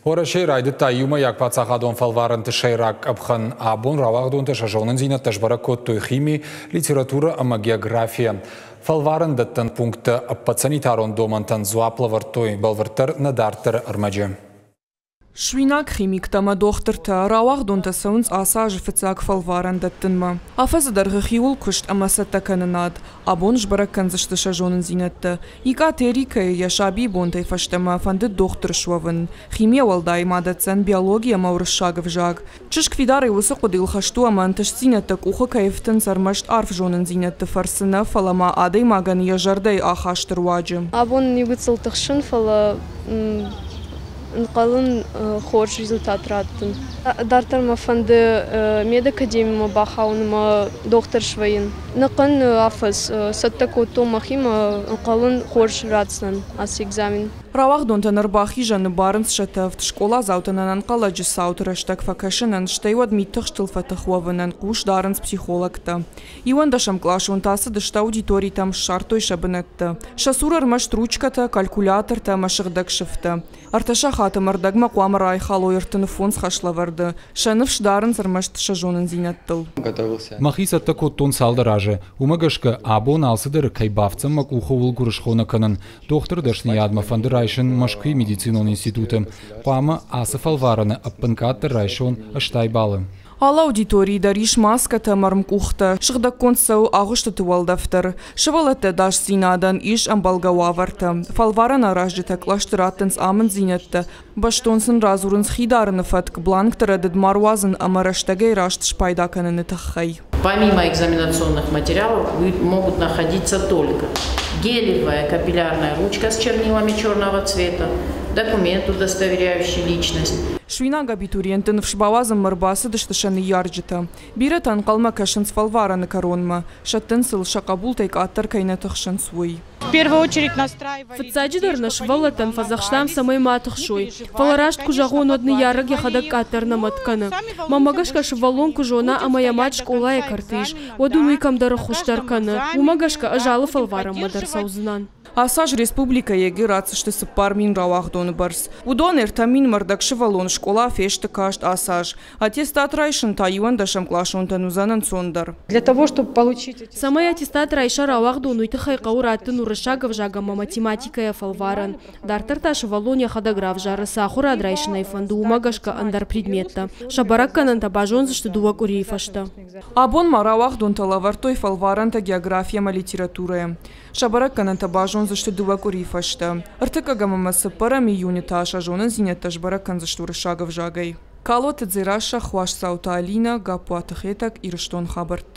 Уӕрӕсейы райдыдта иумӕйаг паддзахадон фӕлварӕнты сӕйраг къӕпхӕн. Абон рауагъдонтӕ сӕ зонындзинӕдтӕ сбӕрӕг кодтой хими, литературӕ ӕмӕ географийӕ. Фӕлварӕн дӕттӕн пункттӕ ӕппӕт санитарон домӕнтӕн дзуапп лӕвӕрдтой бӕлвырддӕр нӕ дарддӕры ӕрмӕджы. Суинаг химиктӕ ӕмӕ дохтыртӕ, рауагъдонтӕ цӕуынц ацы азы фыццаг фӕлварӕн дӕттынмӕ. Афӕдзы дӕргъы хиуыл куыст ӕмӕ цӕттӕкӕнынад. Абон сбӕрӕг кӕндзысты сӕ зонындзинӕдтӕ. Икъаты Эрикӕйы йӕ сабийы бонтӕй фӕстӕмӕ фӕндыд дохтыр суӕвын. Химийӕ уӕлдай ма дӕтдзӕн биологи ӕмӕ уырыссаг ӕвзаг. Чызг фидарӕй уыцы хъуыдыйыл хӕст у ӕмӕ ӕнтыстдзинӕдтӕ къухы кӕй ӕфтынц ӕрмӕст арф зонындзинӕдты фӕрцы нӕ, фӕлӕ ма адӕймагӕн йӕ зӕрдӕйы ахасты руаджы. Абон иу тыхсын, фӕлӕ ӕнхъӕлын хорз результат раттын. Дарддӕр мӕ фӕнды медакадемимӕ бахауын ӕмӕ дохтыр свӕййын. Ӕнӕхъӕн афӕдз цӕттӕ кодтон мӕхимӕ, ӕнхъӕлын хорз ратдзынӕн ацы экзамен. Рауагъдонтӕн ӕрбахизӕны барынц сӕ тӕвд, скъоладзаутӕн ӕнӕнхъӕлӕджы цауты рӕстӕг фӕкӕсынӕн, стӕй уӕд мидтыхстыл фӕтых уӕвынӕн хъус дарынц психологтӕ. Иуӕндӕсӕмкъласонтӕ ацыдысты аудиторитӕм, ссардтой сӕ бынӕттӕ. Сӕ цур ӕрмӕст ручкӕтӕ, калькулятортӕ ӕмӕ сыгъдӕг сыфтӕ. Ӕртӕ сахаты ӕрдӕгмӕ хъуамӕ райхалой 35 хӕслӕвӕрды. Сӕ ныфс дарынц ӕрмӕст сӕ зонындзинӕдтыл. Мӕхи цӕттӕ кодтон цалдӕр азы. Уымӕ гӕсгӕ абон алцыдӕр кӕй бафтдзӕн мӕ къухы, ууыл гуырысхо нӕ кӕнын. Дохтыры дӕсныйадмӕ фӕнды райсын Мӕскуыйы медицинон институты. Хъуамӕ ацы фӕлварӕны ӕппынкъаддӕр райсон 80 баллы. Алы аудиторийы дӕр ис маскӕтӕ ӕмӕ ӕрмкъухтӕ, сыгъдӕггонд цӕуы агъуыстыты уӕлдӕф дӕр. Сывӕллӕтты ӕдасдзинадӕн ис ӕмбӕлгӕ уавӕртӕ. Фӕлварӕн аразджытӕ кълӕсты раттынц амынддзинӕдтӕ, бӕстон сын радзурынц хи дарыны фӕтк, бланкты рӕдыд ма руадзын ӕмӕ рӕстӕгӕй раст спайда кӕныны тыххӕй. Помимо экзаменационных материалов могут находиться только гелевая капиллярная ручка с чернилами черного цвета, документ, удостоверяющий личность. Суинаг абитуриентты ныфс бауадзынмӕ ӕрбацыдысты сӕ ныййарджытӕ. Бирӕтӕ ӕнхъӕлмӕ кӕсынц фӕлварӕны кӕронмӕ, сӕттынц ыл, сӕ хъӕбултӕй къаддӕр кӕй нӕ тыхсынц, уый. Фыццаджыдӕр нӕ сывӕллӕттӕн фӕдзӕхстам, цӕмӕй ма тыхсой. Фӕлӕ раст куы зӕгъон, уӕд ныййарӕг йӕхӕдӕг къаддӕр нӕ мӕт кӕны. Мӕнмӕ гӕсгӕ, сывӕллон куы зона, ӕмӕ йӕ мад скъолайы кӕрты ис, уӕд ын уый кӕмдӕр ӕххуыс дӕр кӕны. Уымӕ гӕсгӕ ӕз алы фӕлварӕнмӕ дӕр цӕудзынӕн. Ацы аз республикӕйы ЕГЭ ратдзысты 4000 рауагъдоны бӕрц. Уыдон 3 500 сывӕллон скъола фесты каст ацы аз. Аттестат райсын та иуӕндӕсӕмкъласонтӕн уыдзӕн ӕнцондӕр. Для того, чтобы получить Цӕмӕй аттестат райса рауагъдон, уый тыххӕй хъӕуы раттын уырыссаг ӕвзаг ӕмӕ математикӕйӕ фӕлварӕн. Дарддӕр та сывӕллон йӕхӕдӕг равзары, цы ахуырад райсын ӕй фӕнды, уымӕ гӕсгӕ ӕндӕр предметтӕ. Сӕ бӕрӕггӕнӕнтӕ базондзысты 2 къуырийы фӕстӕ. Абон ма рауагъдонтӕ лӕвӕрдтой фӕлварӕнтӕ географи ӕмӕ литературӕйӕ. Сӕ бӕрӕггӕнӕнтӕ базондзысты 2 къуырийы фӕстӕ. 3 ӕмӕ 4 июны та сӕ зонындзинӕдтӕ сбӕрӕг кӕндзысты уырыссаг ӕвзагӕй. Калоты Дзерассӕ, Хуасдзауты Алинӕ, Гаппуаты Хетӕг, Ирыстон хабӕрттӕ.